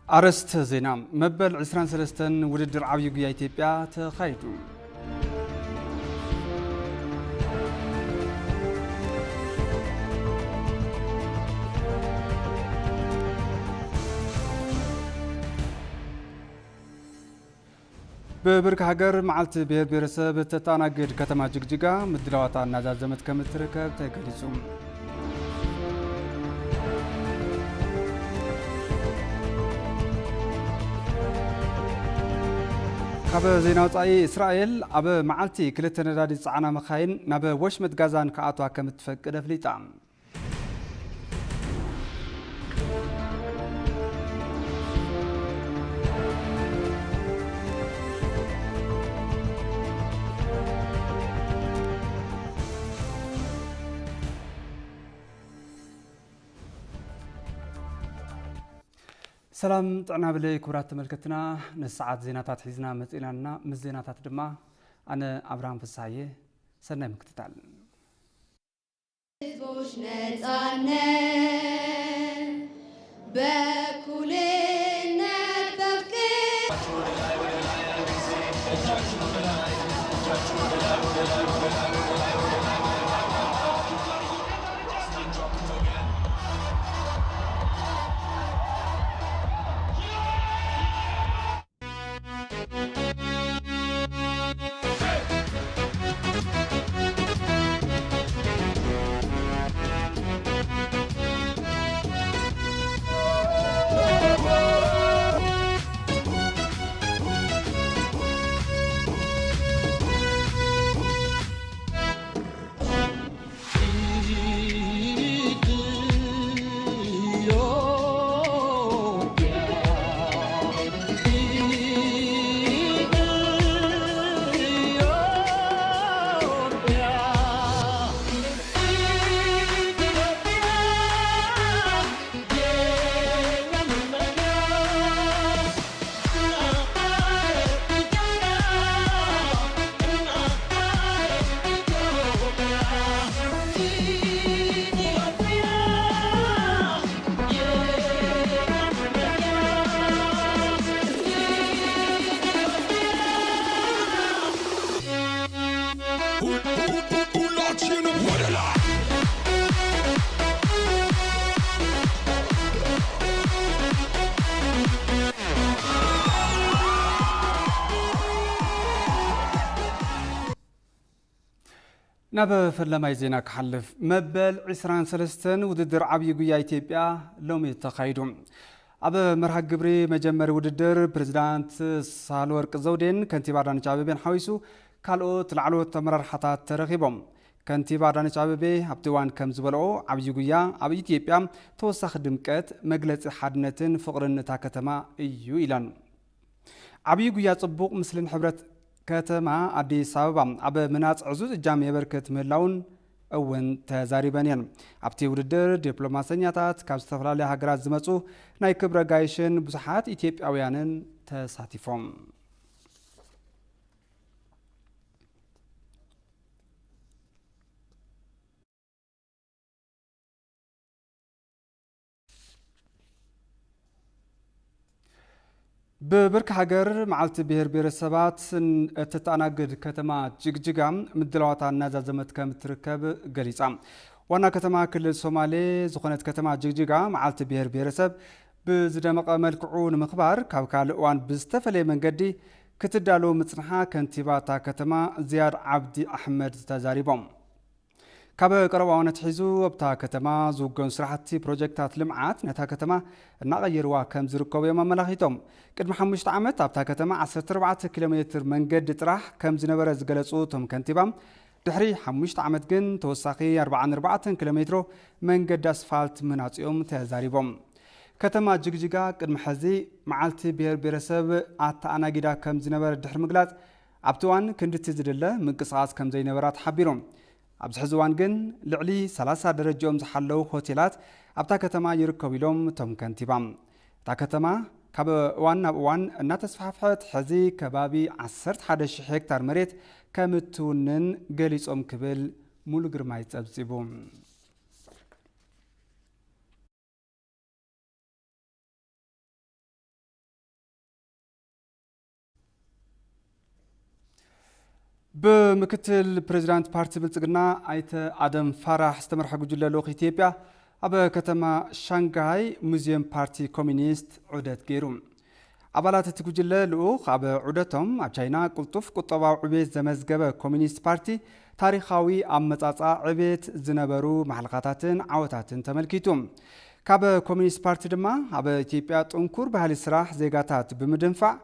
ኣርእስተ ዜና። መበል ዕስራን ሰለስተን ውድድር ዓብዪ ጉያ ኢትዮጵያ ተኻይዱ። ብብርኪ ሃገር መዓልቲ ብሄር ብሄረሰብ እተተኣናግድ ከተማ ጅግጅጋ ምድላዋታ እናዛዘመት ከም እትርከብ ተገሊጹ። ካብ ዜና ወጻኢ፣ እስራኤል ኣብ መዓልቲ ክልተ ነዳዲ ዝጸዓና መኻይን ናብ ወሽመጥ ጋዛን ክኣትዋ ከም እትፈቅድ ኣፍሊጣ። ሰላም ጥዕና ብለይ ክቡራት ተመልከትና፣ ንሰዓት ዜናታት ሒዝና መጺእና ኣለና። ምስ ዜናታት ድማ ኣነ ኣብርሃም ፍስሃየ። ሰናይ ምክትታል። ህዝቦች ነጻነት በእኩልነት በፍቅር ናብ ፈለማይ ዜና ክሓልፍ፣ መበል ዕስራን ሰለስተን ውድድር ዓብዪ ጉያ ኢትዮጵያ ሎሚ ተኻይዱ። ኣብ መርሃ ግብሪ መጀመሪ ውድድር ፕሬዝዳንት ሳህለወርቅ ዘውዴን ከንቲባ ኣዳነች ኣቤቤን ሓዊሱ ካልኦት ላዕለዎት ኣመራርሓታት ተረኺቦም። ከንቲባ ኣዳነች ኣቤቤ ኣብቲ እዋን ከም ዝበልኦ፣ ዓብዪ ጉያ ኣብ ኢትዮጵያ ተወሳኺ ድምቀት፣ መግለፂ ሓድነትን ፍቕርን እታ ከተማ እዩ ኢለን። ዓብዪ ጉያ ጽቡቕ ምስልን ሕብረት ከተማ ኣዲስ ኣበባ ኣብ ምህናጽ ዕዙዝ እጃም የበርክት ምህላውን እውን ተዛሪበን እየን። ኣብቲ ውድድር ዲፕሎማሰኛታት፣ ካብ ዝተፈላለያ ሃገራት ዝመጹ ናይ ክብረ ጋይሽን ብዙሓት ኢትዮጵያውያንን ተሳቲፎም። ብብርኪ ሃገር መዓልቲ ብሄር ብሄረሰባት እተተኣናግድ ከተማ ጅግጅጋ ምድላዋታ እናዛዘመት ከም እትርከብ ገሊጻ። ዋና ከተማ ክልል ሶማሌ ዝኾነት ከተማ ጅግጅጋ መዓልቲ ብሄር ብሄረሰብ ብዝደመቐ መልክዑ ንምኽባር ካብ ካልእ እዋን ብዝተፈለየ መንገዲ ክትዳሎ ምጽንሓ ከንቲባ እታ ከተማ ዝያድ ዓብዲ ኣሕመድ ተዛሪቦም። ካብ ቀረባ እዋን ኣትሒዙ ኣብታ ከተማ ዝውገኑ ስራሕቲ ፕሮጀክታት ልምዓት ነታ ከተማ እናቐየርዋ ከም ዝርከቡ እዮም ኣመላኺቶም። ቅድሚ ሓሙሽተ ዓመት ኣብታ ከተማ ዓሰርተ ኣርባዕተ ኪሎ ሜትር መንገዲ ጥራሕ ከም ዝነበረ ዝገለጹ እቶም ከንቲባ፣ ድሕሪ ሓሙሽተ ዓመት ግን ተወሳኺ ኣርባዓን ኣርባዕተን ኪሎ ሜትሮ መንገዲ ኣስፋልት ምህናጽ እዮም ተዛሪቦም። ከተማ ጅግጅጋ ቅድሚ ሕዚ መዓልቲ ብሄር ብሄረሰብ ኣተኣናጊዳ ከም ዝነበረ ድሕሪ ምግላጽ፣ ኣብቲ እዋን ክንድቲ ዝድለ ምንቅስቓስ ከም ዘይነበራ ተሓቢሩ። ኣብዚ ሕዚ እዋን ግን ልዕሊ ሰላሳ ደረጃኦም ዝሓለዉ ሆቴላት ኣብታ ከተማ ይርከቡ ኢሎም እቶም ከንቲባ። እታ ከተማ ካብ እዋን ናብ እዋን እናተስፋሕፍሐት፣ ሕዚ ከባቢ ዓሰርተ ሓደ ሺሕ ሄክታር መሬት ከም እትውንን ገሊጾም ክብል ሙሉ ግርማይ ጸብጺቡ። ብምክትል ፕሬዚዳንት ፓርቲ ብልጽግና ኣይተ ኣደም ፋራህ ዝተመርሐ ጉጅለ ልኡኽ ኢትዮጵያ ኣብ ከተማ ሻንጋይ ሙዚየም ፓርቲ ኮሚኒስት ዑደት ገይሩ። ኣባላት እቲ ጉጅለ ልኡኽ ኣብ ዑደቶም ኣብ ቻይና ቅልጡፍ ቁጠባዊ ዕቤት ዘመዝገበ ኮሚኒስት ፓርቲ ታሪኻዊ ኣመጻጽኣ ዕቤት ዝነበሩ ማሕለኻታትን ዓወታትን ተመልኪቱ። ካብ ኮሚኒስት ፓርቲ ድማ ኣብ ኢትዮጵያ ጥንኩር ባህሊ ስራሕ ዜጋታት ብምድንፋዕ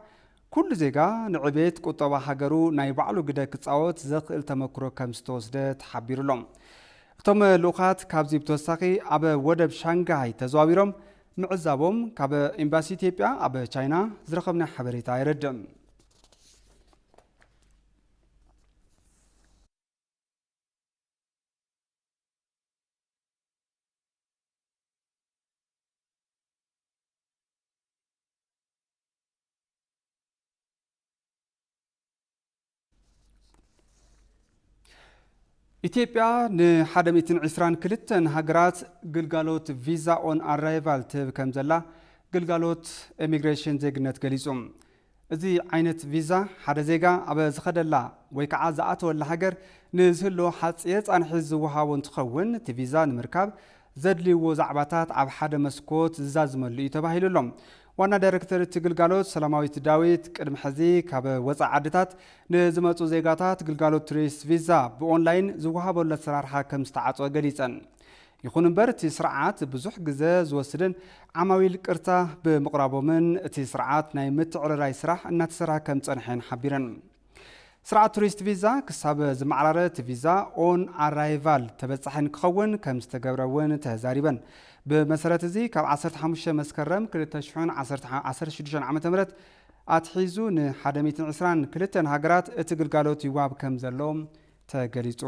ኩሉ ዜጋ ንዕቤት ቁጠባ ሃገሩ ናይ ባዕሉ ግደ ክጻወት ዘኽእል ተመክሮ ከም ዝተወስደ ተሓቢሩ ኣሎ። እቶም ልኡኻት ካብዚ ብተወሳኺ ኣብ ወደብ ሻንጋይ ተዘዋዊሮም ምዕዛቦም ካብ ኤምባሲ ኢትዮጵያ ኣብ ቻይና ዝረኸብና ሓበሬታ የረድእ። ኢትዮጵያ ንሓደ ሚእትን ዕስራን ክልተን ሃገራት ግልጋሎት ቪዛ ኦን ኣራይቫል ትህብ ከም ዘላ ግልጋሎት ኢሚግሬሽን ዜግነት ገሊጹ። እዚ ዓይነት ቪዛ ሓደ ዜጋ ኣብ ዝኸደላ ወይ ከዓ ዝኣተወላ ሃገር ንዝህልዎ ሓፂረ ፃንሒት ዝወሃቦ እንትኸውን፣ እቲ ቪዛ ንምርካብ ዘድልይዎ ዛዕባታት ኣብ ሓደ መስኮት ዝዛዝመሉ እዩ ተባሂሉ ኣሎ። ዋና ዳይሬክተር እቲ ግልጋሎት ሰላማዊት ዳዊት፣ ቅድሚ ሕዚ ካብ ወፃኢ ዓድታት ንዝመፁ ዜጋታት ግልጋሎት ቱሪስት ቪዛ ብኦንላይን ዝወሃበሉ ኣሰራርሓ ከም ዝተዓፀወ ገሊፀን። ይኹን እምበር፣ እቲ ስርዓት ብዙሕ ግዘ ዝወስድን ዓማዊል ቅርታ ብምቕራቦምን፣ እቲ ስርዓት ናይ ምትዕርራይ ስራሕ እናተሰርሐ ከም ዝፀንሐን ሓቢረን። ስርዓት ቱሪስት ቪዛ ክሳብ ዝመዓራረ፣ እቲ ቪዛ ኦን ኣራይቫል ተበፃሒ ንክኸውን ከም ዝተገብረ እውን ተዛሪበን። ብመሰረት እዚ፣ ካብ ዓሰርተ ሓሙሽተ መስከረም ክልተ ሽሕን ዓሰርተ ሽዱሽተን ዓመተ ምህረት ኣትሒዙ ንሓደ ሚእትን ዕስራን ክልተን ሃገራት እቲ ግልጋሎት ይወሃብ ከም ዘሎ ተገሊጹ።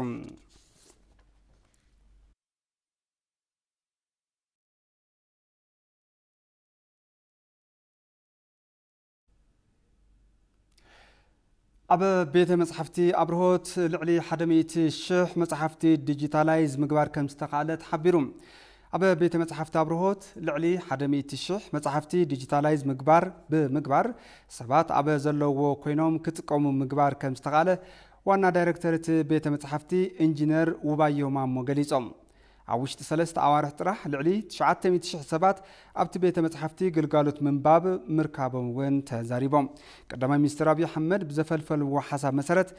ኣብ ቤተ መጻሕፍቲ ኣብርሆት ልዕሊ ሓደ ሚእቲ ሽሕ መጻሕፍቲ ዲጂታላይዝ ምግባር ከም ዝተኻእለ ተሓቢሩ። ኣብ ቤተ መጻሕፍቲ ኣብርሆት ልዕሊ ሓደ ሚእቲ ሽሕ መጻሕፍቲ ዲጂታላይዝ ምግባር፣ ብምግባር ሰባት ኣብ ዘለውዎ ኮይኖም ክጥቀሙ ምግባር ከም ዝተኻእለ ዋና ዳይሬክተር እቲ ቤተ መጻሕፍቲ ኢንጂነር ውባዮ ማሞ ገሊጾም። ኣብ ውሽጢ ሰለስተ ኣዋርሕ ጥራሕ ልዕሊ ትሽዓተ ሚእቲ ሽሕ ሰባት ኣብቲ ቤተ መጻሕፍቲ ግልጋሎት ምንባብ ምርካቦም እውን ተዛሪቦም። ቀዳማይ ሚኒስትር ኣብይ ኣሕመድ ብዘፈልፈልዎ ሓሳብ መሰረት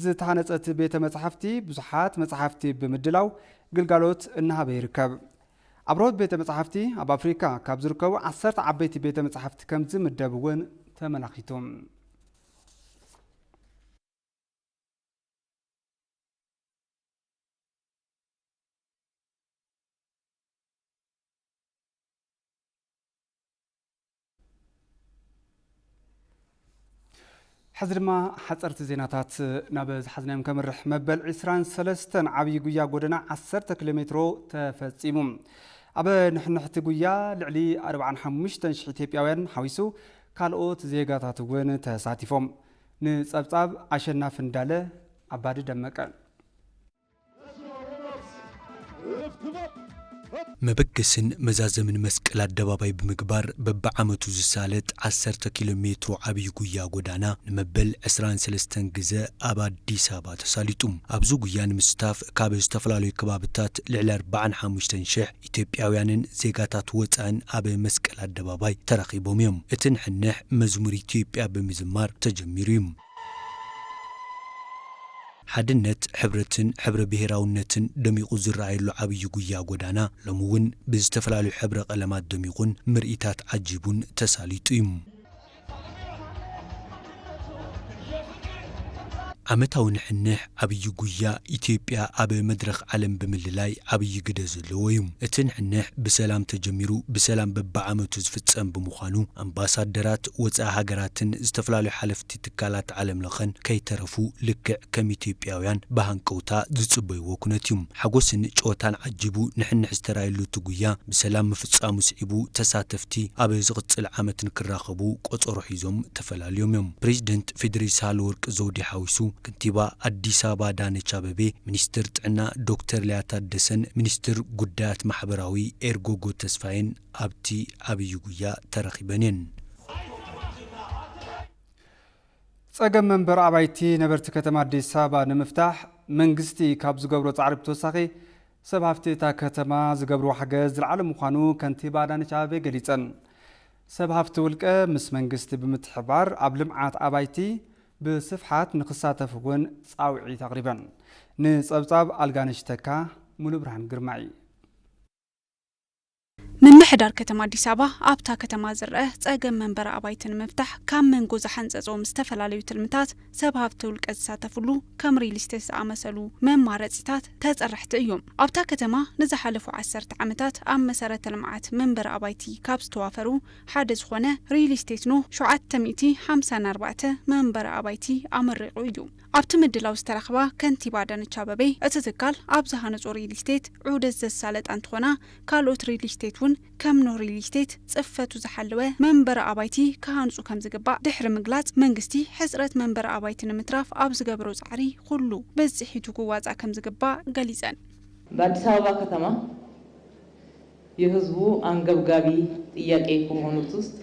ዝተሃነጸ እቲ ቤተ መጻሕፍቲ ብዙሓት መጻሕፍቲ ብምድላው ግልጋሎት እናሃበ ይርከብ። ኣብርሆት ቤተ መጻሕፍቲ ኣብ ኣፍሪካ ካብ ዝርከቡ ዓሰርተ ዓበይቲ ቤተ መጻሕፍቲ ከም ዝምደብ እውን ተመላኺቱ። ሕዚ ድማ ሓፀርቲ ዜናታት ናብ ዝሓዝናዮም ከምርሕ። መበል ዕስራን ሰለስተን ዓብዪ ጉያ ጎደና ዓሰርተ ኪሎ ሜትሮ ተፈፂሙ። ኣብ ንሕንሕቲ ጉያ ልዕሊ ኣርባዓን ሓሙሽተን ሽሕ ኢትዮጵያውያን ሓዊሱ ካልኦት ዜጋታት እውን ተሳቲፎም። ንፀብፃብ ኣሸናፊ እንዳለ ኣባዲ ደመቀ። መበገስን መዛዘምን መስቀል ኣደባባይ ብምግባር በብዓመቱ ዝሳለጥ ዓሰርተ ኪሎ ሜትሮ ዓብዪ ጉያ ጎዳና ንመበል ዕስራን ሰለስተን ግዘ ኣብ ኣዲስ ኣበባ ተሳሊጡ። ኣብዚ ጉያ ንምስታፍ ካብ ዝተፈላለዩ ከባብታት ልዕሊ ኣርባዓን ሓሙሽተን ሽሕ ኢትዮጵያውያንን ዜጋታት ወፃእን ኣብ መስቀል ኣደባባይ ተረኺቦም እዮም። እቲ ንሕንሕ መዝሙር ኢትዮጵያ ብምዝማር ተጀሚሩ እዩ። ሓድነት፣ ሕብረትን ሕብረ ብሄራውነትን ደሚቑ ዝረኣየሉ ዓብዪ ጉያ ጎዳና ሎሚ እውን ብዝተፈላለዩ ሕብረ ቀለማት ደሚቑን ምርኢታት ዓጂቡን ተሳሊጡ እዩ። ዓመታዊ ንሕንሕ ዓብዪ ጉያ ኢትዮጵያ ኣብ መድረኽ ዓለም ብምልላይ ዓብዪ ግደ ዘለዎ እዩ። እቲ ንሕንሕ ብሰላም ተጀሚሩ ብሰላም በብዓመቱ ዝፍጸም ብምዃኑ ኣምባሳደራት ወፃኢ ሃገራትን ዝተፈላለዩ ሓለፍቲ ትካላት ዓለም ለኸን ከይተረፉ ልክዕ ከም ኢትዮጵያውያን ብሃንቀውታ ዝፅበይዎ ኩነት እዩ። ሓጎስን ጨወታን ዓጂቡ ንሕንሕ ዝተራየሉ እቲ ጉያ ብሰላም ምፍፃሙ ስዒቡ ተሳተፍቲ ኣብ ዝቕፅል ዓመት ንክራኸቡ ቆፀሮ ሒዞም ተፈላልዮም እዮም። ፕሬዚደንት ፌዴሬ ሳህለወርቅ ዘውዴ ሓዊሱ ከንቲባ ኣዲስ ኣበባ ኣዳነች ኣበቤ፣ ሚኒስትር ጥዕና ዶክተር ሊያ ታደሰን ሚኒስትር ጉዳያት ማሕበራዊ ኤርጎጎ ተስፋዬን ኣብቲ ዓብዪ ጉያ ተረኺበን እየን። ጸገም መንበሪ ኣባይቲ ነበርቲ ከተማ ኣዲስ ኣበባ ንምፍታሕ መንግስቲ ካብ ዝገብሮ ጻዕሪ ብተወሳኺ፣ ሰብ ሃፍቲ እታ ከተማ ዝገብርዎ ሓገዝ ዝለዓለ ምዃኑ ከንቲባ ኣዳነች ኣቤቤ ገሊጸን። ሰብ ሃፍቲ ውልቀ ምስ መንግስቲ ብምትሕብባር ኣብ ልምዓት ኣባይቲ ብስፍሓት ንክሳተፉ እውን ጻውዒት ኣቕሪበን። ንጸብጻብ ኣልጋነሽ ተካ፣ ሙሉ ብርሃን ግርማይ። ምምሕዳር ከተማ ኣዲስ ኣበባ ኣብታ ከተማ ዝረአ ጸገም መንበሪ ኣባይቲ ንምፍታሕ ካብ መንጎ ዝሓንጸጾም ዝተፈላለዩ ትልምታት ሰብ ሃፍቲ ውልቀ ዝሳተፍሉ ከም ሪል ስቴት ዝኣመሰሉ መማረጺታት ተጸረሕቲ እዮም። ኣብታ ከተማ ንዝሓለፉ ዓሰርተ ዓመታት ኣብ መሰረተ ልምዓት መንበሪ ኣባይቲ ካብ ዝተዋፈሩ ሓደ ዝኾነ ሪል ስቴት ኖ ሸውዓተ ሚእቲ ሓምሳን ኣርባዕተ መንበሪ ኣባይቲ ኣመሪቑ እዩ። ኣብቲ ምድላው ዝተረኽባ ከንቲባ ኣዳነች ኣበቤ፣ እቲ ትካል ኣብ ዝሃነጾ ሪል ስቴት ዑደት ዘሳለጣ እንትኾና፣ ካልኦት ሪል ስቴት እውን ከም ኖህ ሪል ስቴት ጽፈቱ ዝሓለወ መንበሪ ኣባይቲ ክሃንጹ ከም ዝግባእ ድሕሪ ምግላጽ፣ መንግስቲ ሕጽረት መንበሪ ኣባይቲ ንምትራፍ ኣብ ዝገብሮ ጻዕሪ ኩሉ ብጽሒቱ ክዋጻእ ከም ዝግባእ ገሊጸን። በአዲስ አበባ ከተማ የህዝቡ አንገብጋቢ ጥያቄ ከሆኑት ውስጥ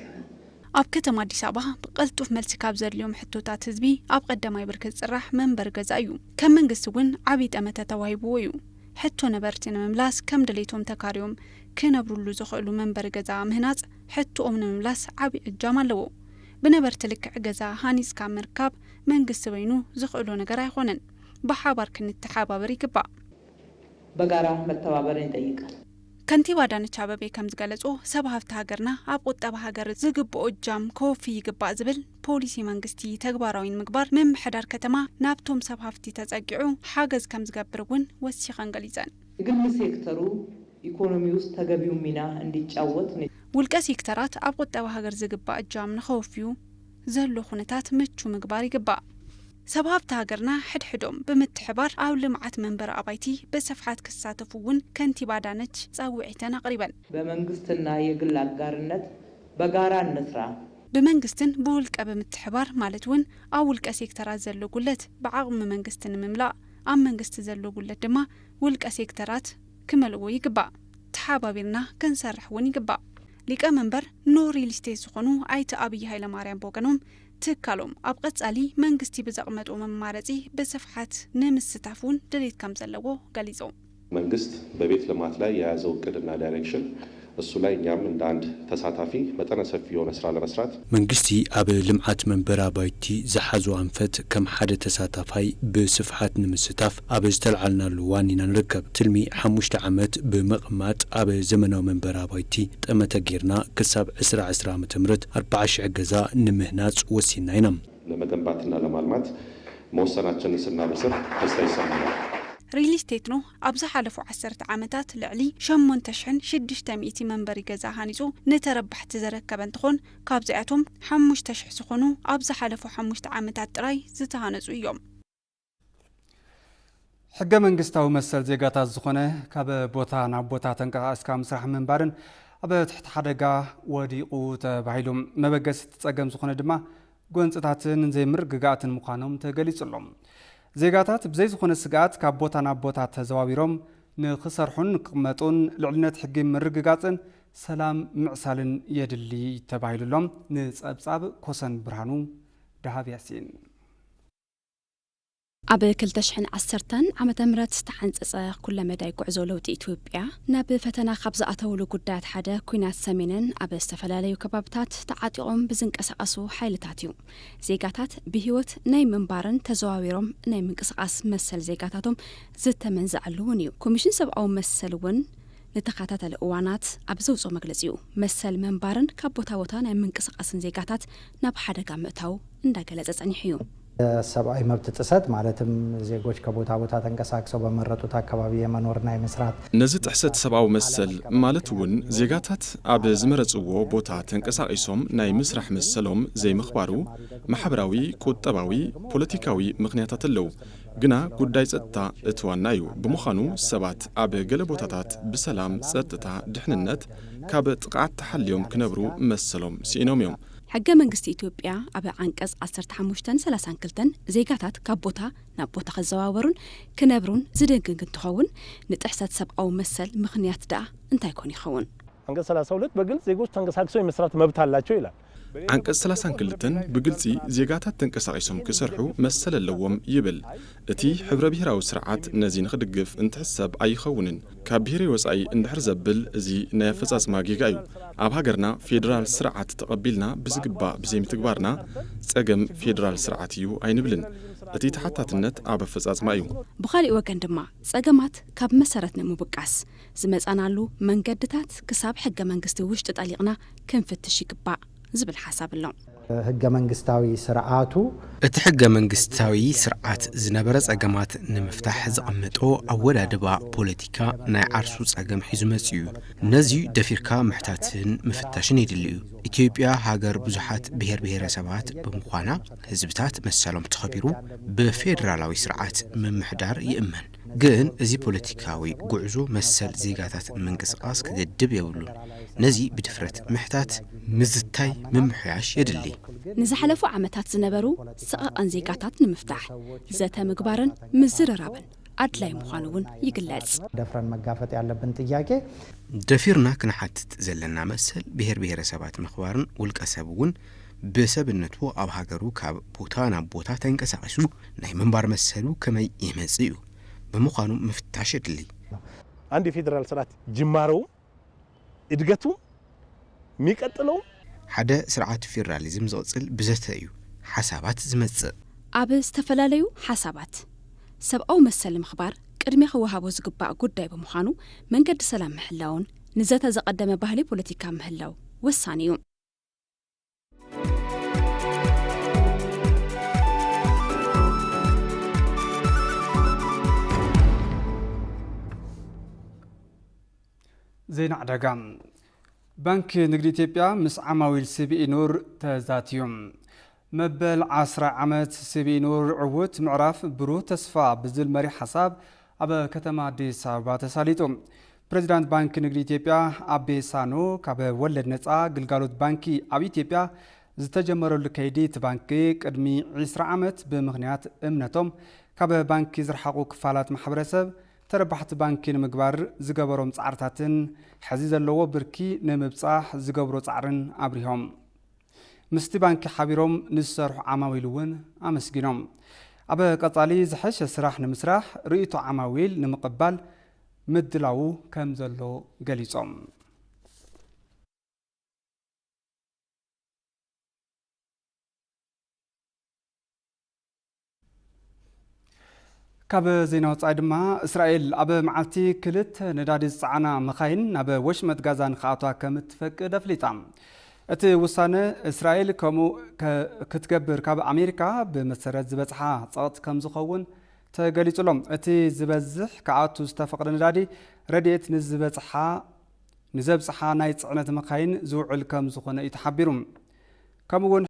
ኣብ ከተማ ኣዲስ ኣበባ ብቐልጡፍ መልሲ ካብ ዘድልዮም ሕቶታት ህዝቢ ኣብ ቀዳማይ ብርኪ ዝፅራሕ መንበሪ ገዛ እዩ። ከም መንግስቲ እውን ዓብዪ ጠመተ ተዋሂብዎ እዩ። ሕቶ ነበርቲ ንምምላስ ከም ድሌቶም ተካርዮም ክነብሩሉ ዝኽእሉ መንበሪ ገዛ ምህናፅ ሕቶኦም ንምምላስ ዓብዪ እጃም ኣለዎ። ብነበርቲ ልክዕ ገዛ ሃኒፅካ ምርካብ መንግስቲ በይኑ ዝኽእሎ ነገር ኣይኾነን። ብሓባር ክንተሓባበር ይግባእ። በጋራ መተባበርን ይጠይቃል። ከንቲባ ኣዳነች ኣበቤ ከም ዝገለፅዎ፣ ሰብ ሃፍቲ ሃገርና ኣብ ቁጠባ ሃገር ዝግብኦ እጃም ከወፊ ይግባእ ዝብል ፖሊሲ መንግስቲ ተግባራዊ ንምግባር ምምሕዳር ከተማ ናብቶም ሰብ ሃፍቲ ተፀጊዑ ሓገዝ ከም ዝገብር እውን ወሲኸን ገሊፀን። የግል ሴክተሩ ኢኮኖሚ ውስጥ ተገቢው ሚና እንዲጫወት ነ ውልቀ ሴክተራት ኣብ ቁጠባ ሃገር ዝግባእ እጃም ንኸወፍዩ ዘሎ ኩነታት ምቹ ምግባር ይግባእ። ሰብ ሃፍቲ ሃገርና ሕድሕዶም ብምትሕባር ኣብ ልምዓት መንበሪ ኣባይቲ ብስፍሓት ክሳተፉ እውን ከንቲባ ኣዳነች ፃውዒተን ኣቕሪበን። በመንግስትና የግል አጋርነት በጋራ እንስራ። ብመንግስትን ብውልቀ ብምትሕባር ማለት እውን ኣብ ውልቀ ሴክተራት ዘሎ ጉለት ብዓቕሚ መንግስቲ ንምምላእ፣ ኣብ መንግስቲ ዘሎ ጉለት ድማ ውልቀ ሴክተራት ክመልእዎ ይግባእ። ተሓባቢርና ክንሰርሕ እውን ይግባእ። ሊቀ መንበር ኖህ ሪል ስቴት ዝኾኑ ኣይተ ኣብይ ሃይለማርያም ብወገኖም፣ ትካሎም ኣብ ቐፃሊ መንግስቲ ብዘቕመጦ መማረፂ ብስፍሓት ንምስታፍ እውን ድሌት ከም ዘለዎ ገሊፆም። መንግስት በቤት ልማት ላይ የያዘው እቅድና ዳይሬክሽን፣ እሱ ላይ እኛም እንደ አንድ ተሳታፊ መጠነ ሰፊ የሆነ ስራ ለመስራት መንግስቲ ኣብ ልምዓት መንበሪ ኣባይቲ ዝሓዞ ኣንፈት ከም ሓደ ተሳታፋይ ብስፍሓት ንምስታፍ ኣብ ዝተልዓልናሉ ዋኒና ንርከብ። ትልሚ ሓሙሽተ ዓመት ብምቕማጥ ኣብ ዘመናዊ መንበሪ ኣባይቲ ጠመተ ጌርና ክሳብ ዕስራ ዕስራ ዓመተ ምህረት ኣርብዓ ሽሕ ገዛ ንምህናፅ ወሲንና ኢና። ለመገንባትና ለማልማት መወሰናችንን ስናበስር ደስታ ይሰማናል። ሪል ስቴት ኖህ ኣብ ዝሓለፉ ዓሰርተ ዓመታት ልዕሊ ሸሞንተ ሽሕን ሽዱሽተ ሚእቲ መንበሪ ገዛ ሃኒፁ ንተረባሕቲ ዘረከበ እንትኾን፣ ካብዚኣቶም ሓሙሽተ ሽሕ ዝኾኑ ኣብ ዝሓለፉ ሓሙሽተ ዓመታት ጥራይ ዝተሃነፁ እዮም። ሕገ መንግስታዊ መሰል ዜጋታት ዝኾነ ካብ ቦታ ናብ ቦታ ተንቀሳቒስካ ምስራሕ ምንባርን ኣብ ትሕቲ ሓደጋ ወዲቑ ተባሂሉ። መበገሲ እቲ ጸገም ዝኾነ ድማ ጎንጽታትን ዘይምርግጋእትን ምዃኖም ተገሊጹ ኣሎ። ዜጋታት ብዘይ ዝኾነ ስግኣት ካብ ቦታ ናብ ቦታ ተዘዋዊሮም ንኽሰርሑን ንክቕመጡን ልዕልነት ሕጊ ምርግጋጽን ሰላም ምዕሳልን የድሊ ተባሂሉ ኣሎ። ንጸብጻብ ኮሰን ብርሃኑ፣ ደሃብ ያሲን። ኣብ ክልተ ሽሕን ዓሰርተን ዓመተ ምህረት ዝተሓንጸጸ ኩለመዳይ ጉዕዞ ለውጢ ኢትዮጵያ፣ ናብ ፈተና ካብ ዝኣተውሉ ጉዳያት ሓደ ኲናት ሰሜንን ኣብ ዝተፈላለዩ ከባብታት ተዓጢቖም ብዝንቀሳቐሱ ሓይልታት እዩ። ዜጋታት ብህይወት ናይ ምንባርን ተዘዋዊሮም ናይ ምንቅስቓስ መሰል ዜጋታቶም ዝተመንዘዐሉ እውን እዩ። ኮሚሽን ሰብኣዊ መሰል እውን ንተኸታታሊ እዋናት ኣብ ዘውፅኦ መግለፂኡ፣ መሰል ምንባርን ካብ ቦታ ቦታ ናይ ምንቅስቓስን ዜጋታት ናብ ሓደጋ ምእታው እንዳገለፀ ፀኒሑ እዩ። ሰብኣዊ መብት ጥሰት ማለትም ዜጎች ከቦታ ቦታ ተንቀሳቅሰው በመረጡት አካባቢ የመኖርና የመስራት ነዚ ጥሕሰት ሰብኣዊ መሰል ማለት እውን ዜጋታት ኣብ ዝመረፅዎ ቦታ ተንቀሳቒሶም ናይ ምስራሕ መሰሎም ዘይምኽባሩ ማሕበራዊ፣ ቁጠባዊ፣ ፖለቲካዊ ምኽንያታት ኣለዉ። ግና ጉዳይ ጸጥታ እቲ ዋና እዩ። ብምዃኑ ሰባት ኣብ ገለ ቦታታት ብሰላም፣ ጸጥታ፣ ድሕንነት ካብ ጥቕዓት ተሓልዮም ክነብሩ መሰሎም ስኢኖም እዮም። ሕገ መንግስቲ ኢትዮጵያ ኣብ ዓንቀጽ ዓሰርተ ሓሙሽተን ሰላሳን ክልተን ዜጋታት ካብ ቦታ ናብ ቦታ ክዘዋወሩን ክነብሩን ዝድንግግ እንትኸውን፣ ንጥሕሰት ሰብኣዊ መሰል ምኽንያት ደኣ እንታይ ኮን ይኸውን? አንቀጽ ሰላሳ ሁለት በግልጽ ዜጎች ተንቀሳቅሰው የመስራት መብት አላቸው ይላል። ዓንቀጽ ሰላሳን ክልተን ብግልጺ ዜጋታት ተንቀሳቒሶም ክሰርሑ መሰል ኣለዎም ይብል። እቲ ሕብረ ብሄራዊ ስርዓት ነዚ ንኽድግፍ እንትሕሰብ ኣይኸውንን። ካብ ብሄረይ ወጻኢ እንድሕር ዘብል እዚ ናይ ኣፈጻጽማ ጌጋ እዩ። ኣብ ሃገርና ፌዴራል ስርዓት ተቐቢልና ብዝግባእ ብዘይምትግባርና ጸገም ፌዴራል ስርዓት እዩ ኣይንብልን። እቲ ተሓታትነት ኣብ ኣፈጻጽማ እዩ። ብኻሊእ ወገን ድማ ጸገማት ካብ መሰረት ንምብቃስ ዝመጻናሉ መንገድታት ክሳብ ሕገ መንግስቲ ውሽጢ ጠሊቕና ክንፍትሽ ይግባእ ዝብል ሓሳብ ኣሎ። ህገ መንግስታዊ ስርዓቱ እቲ ሕገ መንግስታዊ ስርዓት ዝነበረ ጸገማት ንምፍታሕ ዘቐመጦ ኣወዳድባ ፖለቲካ ናይ ዓርሱ ጸገም ሒዙ መጺኡ እዩ። ነዚ ደፊርካ ምሕታትን ምፍታሽን የድሊ እዩ። ኢትዮጵያ ሃገር ብዙሓት ብሔር ብሔረሰባት ብምዃና ህዝብታት መሰሎም ተኸቢሩ ብፌዴራላዊ ስርዓት ምምሕዳር ይእመን። ግን እዚ ፖለቲካዊ ጉዕዞ መሰል ዜጋታት ምንቅስቓስ ክገድብ የብሉን። ነዚ ብድፍረት ምሕታት፣ ምዝታይ፣ ምምሕያሽ የድሊ። ንዝሓለፉ ዓመታት ዝነበሩ ሰቐቐን ዜጋታት ንምፍታሕ ዘተ ምግባርን ምዝርራብን ኣድላይ ምዃኑ እውን ይግለጽ። ደፍረን መጋፈጥ ያለብን ጥያቄ ደፊርና ክንሓትት ዘለና መሰል ብሔር ብሔረሰባት ምኽባርን ውልቀ ሰብ እውን ብሰብነቱ ኣብ ሃገሩ ካብ ቦታ ናብ ቦታ ተንቀሳቒሱ ናይ ምንባር መሰሉ ከመይ የመጽእ እዩ። ብምዃኑ ምፍታሽ የድሊ። አንድ የፌዴራል ስርዓት ጅማሮው እድገቱ የሚቀጥለው ሓደ ስርዓት ፌዴራሊዝም ዝቕጽል ብዘተ እዩ ሓሳባት ዝመጽእ። ኣብ ዝተፈላለዩ ሓሳባት ሰብኣዊ መሰል ምኽባር ቅድሚያ ክወሃቦ ዝግባእ ጉዳይ ብምዃኑ መንገዲ ሰላም ምሕላውን ንዘተ ዘቐደመ ባህሊ ፖለቲካ ምህላው ወሳኒ እዩ። ዜና ዕዳጋ። ባንኪ ንግዲ ኢትዮጵያ ምስ ዓማዊል ሲቢኢ ኑር ተዛትዩ። መበል ዓስራ ዓመት ሲቢኢ ኑር ዕዉት ምዕራፍ ብሩህ ተስፋ ብዝብል መሪሕ ሓሳብ ኣብ ከተማ ኣዲስ ኣበባ ተሳሊጡ። ፕሬዚዳንት ባንኪ ንግዲ ኢትዮጵያ ኣቤ ሳኖ ካብ ወለድ ነፃ ግልጋሎት ባንኪ ኣብ ኢትዮጵያ ዝተጀመረሉ ከይዲ እቲ ባንኪ ቅድሚ ዒስራ ዓመት ብምኽንያት እምነቶም ካብ ባንኪ ዝረሓቑ ክፋላት ማሕበረሰብ ተረባሕቲ ባንኪ ንምግባር ዝገበሮም ፃዕርታትን ሕዚ ዘለዎ ብርኪ ንምብፃሕ ዝገብሮ ፃዕርን ኣብሪሆም። ምስቲ ባንኪ ሓቢሮም ንዝሰርሑ ዓማዊል እውን ኣመስጊኖም። ኣብ ቀፃሊ ዝሐሸ ስራሕ ንምስራሕ ርእይቶ ዓማዊል ንምቕባል ምድላዉ ከም ዘሎ ገሊፆም። ካብ ዜና ወጻኢ ድማ፣ እስራኤል ኣብ መዓልቲ ክልተ ነዳዲ ዝጸዓና መኻይን ናብ ወሽመጥ ጋዛ ንኽኣትዋ ከም እትፈቅድ ኣፍሊጣ። እቲ ውሳነ፣ እስራኤል ከምኡ ከ-፣ ክትገብር ካብ ኣሜሪካ ብመሰረት ዝበጽሓ ጸቕጢ ከም ዝኸውን ተገሊጹ ኣሎ። እቲ ዝበዝሕ ክኣቱ ዝተፈቕደ ነዳዲ ረድኤት ንዝበጽሓ፣ ንዘብጽሓ ናይ ጽዕነት መኻይን ዝውዕል ከም ዝኾነ እዩ ተሓቢሩ። ከምኡ እውን